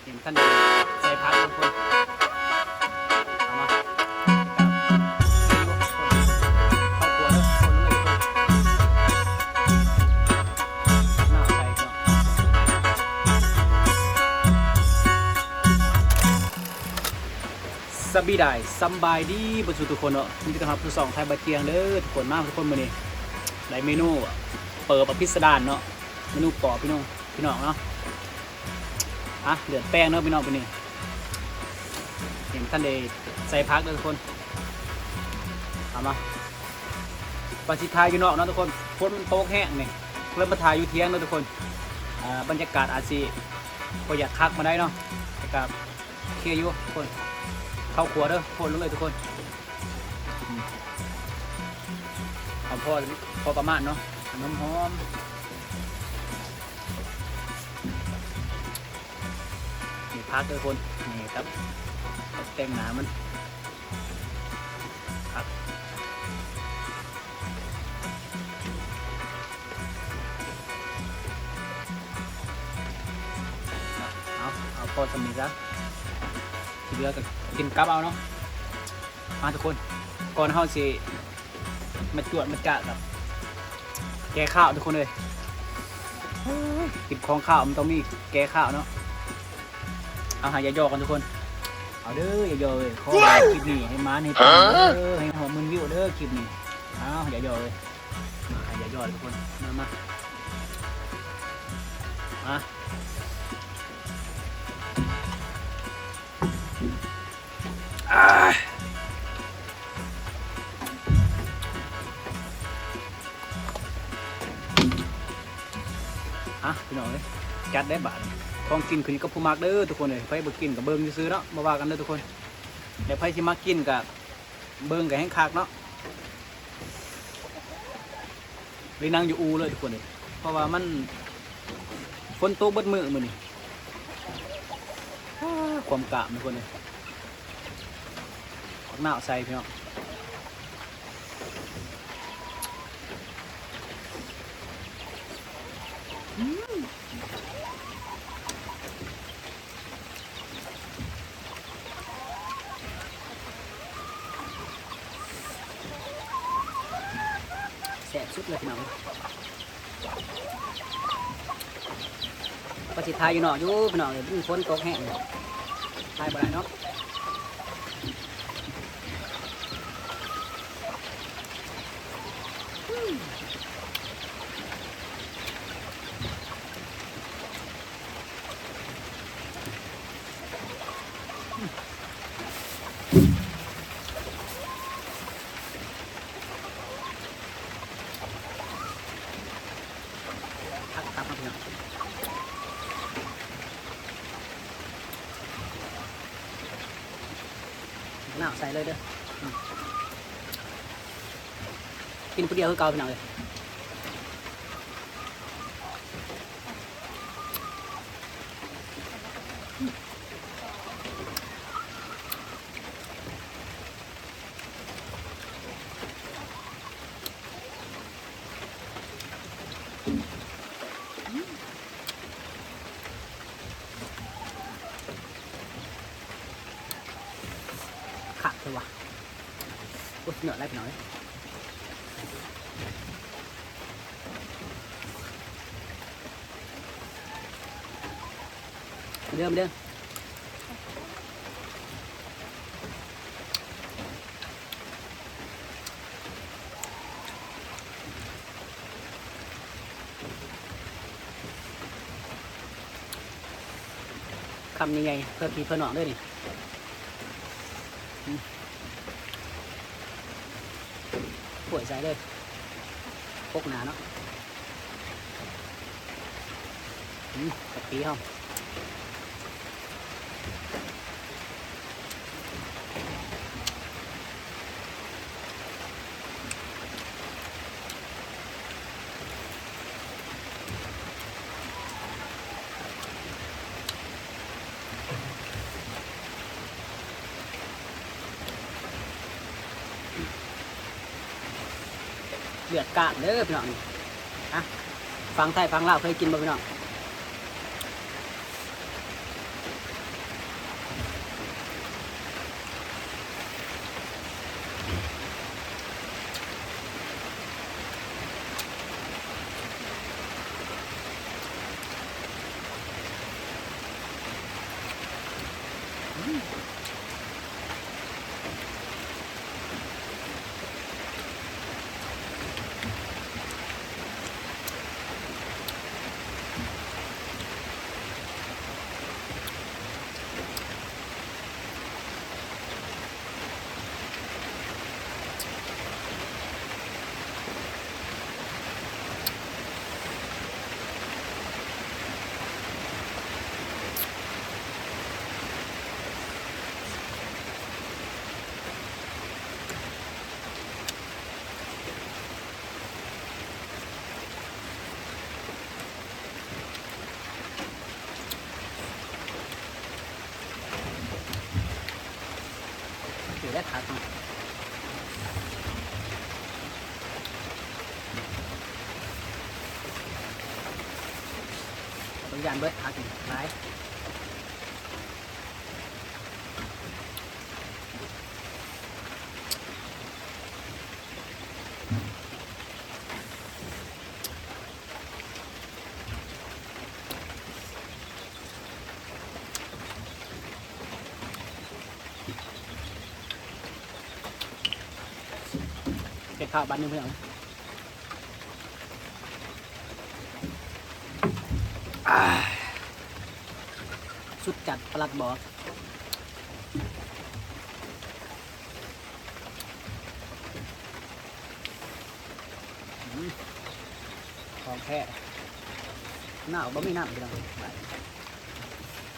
ຍັງບໍ່ທັນໄດ້ໃສ່ຜັກທຸກຄົນ ເອົາມາ ເຂົ້າຄົວເດີ ຄົນເລີຍທຸກຄົນ ນ້ຳໃສ່ກ່ອນ. ສະບາຍດີ ສຳບາຍດີເບິດສູ່ທຸກຄົນເນາະ ຍິນດີຕ້ອນຮັບສູ່ຊ່ອງໄທບາຈຽງເດີທຸກຄົນ. ມາທຸກຄົນ ມື້ນີ້ໄດ້ເມນູເປີແບບພິສະດານເນາະ ເມນູປອບພີ່ນ້ອງ ພີ່ນ້ອງເນາະ. ອ່ະ ເດືອດແປ້ງເນາະພີ່ນ້ອງ ມື້ນີ້ ຍັງບໍ່ທັນໄດ້ໃສ່ຜັກເດີທຸກຄົນ. ເອົາມາ ວ່າຊິຖ່າຍຢູ່ນອກເນາະທຸກຄົນ ຝົນມັນຕົກແຮງນີ້ ເລີຍມາຖ່າຍຢູ່ຖຽງເນາະທຸກຄົນ. ອ່າ ບັນຍາກາດອາດຊິບໍ່ຢາກຄັກປານໃດເນາະ ແຕ່ກະ ໂອເຄຢູ່ທຸກຄົນ ເຂົ້າຄົວເດີ ໂພດລົງເລີຍທຸກຄົນ. ອືມ ເອົາພໍ ພໍປະມານເນາະ ໃຫ້ຫອມໆ. ນີ້ຜັກເດີທຸກຄົນ ນີ້ກັບ ກັບແຕ່ງໜ້າມັນ ຜັກ. ເອົາ ເອົາພໍສ່ຳນີ້ຊະ ທີ່ເຫຼືອກໍກິນກັບເອົາເນາະ. ມາທຸກຄົນ ກ່ອນເຮົາຊິມາຈວດມາຈາດກັບແກ້ຄາວທຸກຄົນເອີຍ ກິນຂອງຄາວມັນຕ້ອງມີແກ້ຄາວເນາະ. ເອົາ ໃຫ້ຢາຢໍກ່ອນທຸກຄົນ ເອົາເດີ ຢາຢໍເອີຍ ຂໍໃຫ້ຄລິບນີ້ໃຫ້ມານໃຫ້ປັງເດີ ໃຫ້ຮອດໝື່ນວິວເດີຄລິບນີ້. ເອົາ ຢາຢໍເອີຍ ໃຫ້ຢາຢໍທຸກຄົນ ມາ ມາ ມາ. ອ່າ ອ່ະ ພີ່ນ້ອງເອີຍ ຈັດໄດ້ບາດນີ້ ຂອງກິນຂຶ້ນຢູ່ກັບຜູ້ມັກເດີທຸກຄົນເອີຍ. ໃຜບໍ່ກິນກໍເບິ່ງຊື່ໆເນາະ ບໍ່ວ່າກັນເດີທຸກຄົນ ແລະ ໃຜຊິມັກກິນກໍເບິ່ງກໍແຮ່ງຄັກເນາະ. ໄດ້ນັ່ງຢູ່ອູ່ເລີຍທຸກຄົນເອີຍ ເພາະວ່າມັນຝົນຕົກເບິດມື້ມື້ນີ້. ຄວາມກາມທຸກຄົນເອີຍ ໝາກນາວໃສ່ພີ່ນ້ອງ. ອືມ ແຊບສຸດເລີຍພີ່ນ້ອງ ວ່າຊິຖ່າຍຢູ່ນອກຢູ່ພີ່ນ້ອງເອີຍ ມັນຝົນຕົກແຮງ ຖ່າຍບໍ່ໄດ້ເນາະ. ຄັກໆ ພີ່ນ້ອງ ນ້ຳໃສ່ເລີຍເດີ ອືມ ກິນຜູ້ດຽວຄືເກົ່າພີ່ນ້ອງເອີຍ. ຄັກແທ້ຫວາ ໂອ້ຍ ສຸດຍອດຫຼາຍພີ່ນ້ອງເອີຍ ມາເດີ ມາເດີ. ຄຳໃຫຍ່ໆ ເພື່ອພີ່ເພື່ອນ້ອງເດີນີ້ ອືມ ຖ້ວຍໃສ່ເລີຍ ປົກໜ້າເນາະ. ອືມ ກະປິເຮົາ ເລືອດກ້າງເດີພີ່ນ້ອງ ອ່ະ ຝັ່ງໄທຝັ່ງລາວເຄີຍກິນບໍ່ພີ່ນ້ອງ? ເອີ ໄດ້ຜັກເນາະ ຕ້ອງຢ້ານເບິດຜັກນີ້ຫຼາຍ. ເກັບເຂົ້າບາດໜຶ່ງ ພີ່ນ້ອງ. ອ່າ ສຸດຈັດປະຫຼັດບອກ. ອືມ ຂອງແທ້ ໜາວບໍ່ມີນ້ຳ ພີ່ນ້ອງ.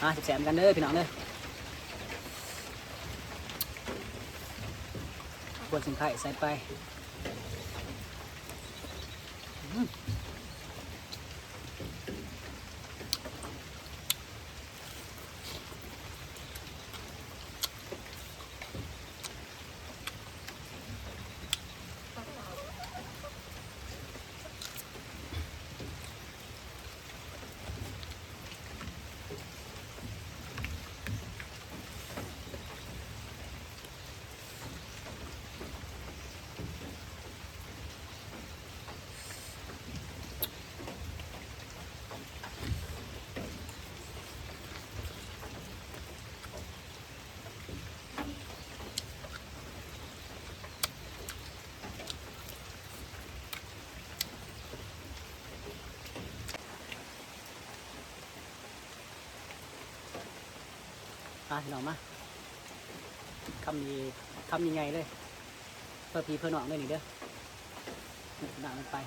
ມາແຊບໆ ນຳກັນເດີ ພີ່ນ້ອງເດີ. ຄວນຊິງໄຄໃສ່ໄປ. ອືມ. ມາ ພີ່ນ້ອງມາ ຄຳນີ້ ຄຳໃຫຍ່ໆ ເລີຍ ເພື່ອພີ່ເພື່ອນ້ອງເດີນີ້ເດີ ນ້ຳມັນໄປ.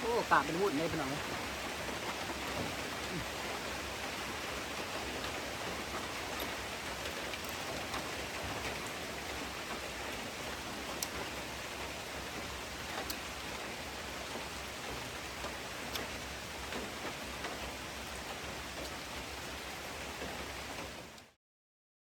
ໂອ້ ຟ້າເປັນວຸ້ນເລີຍ ພີ່ນ້ອງເອີຍ.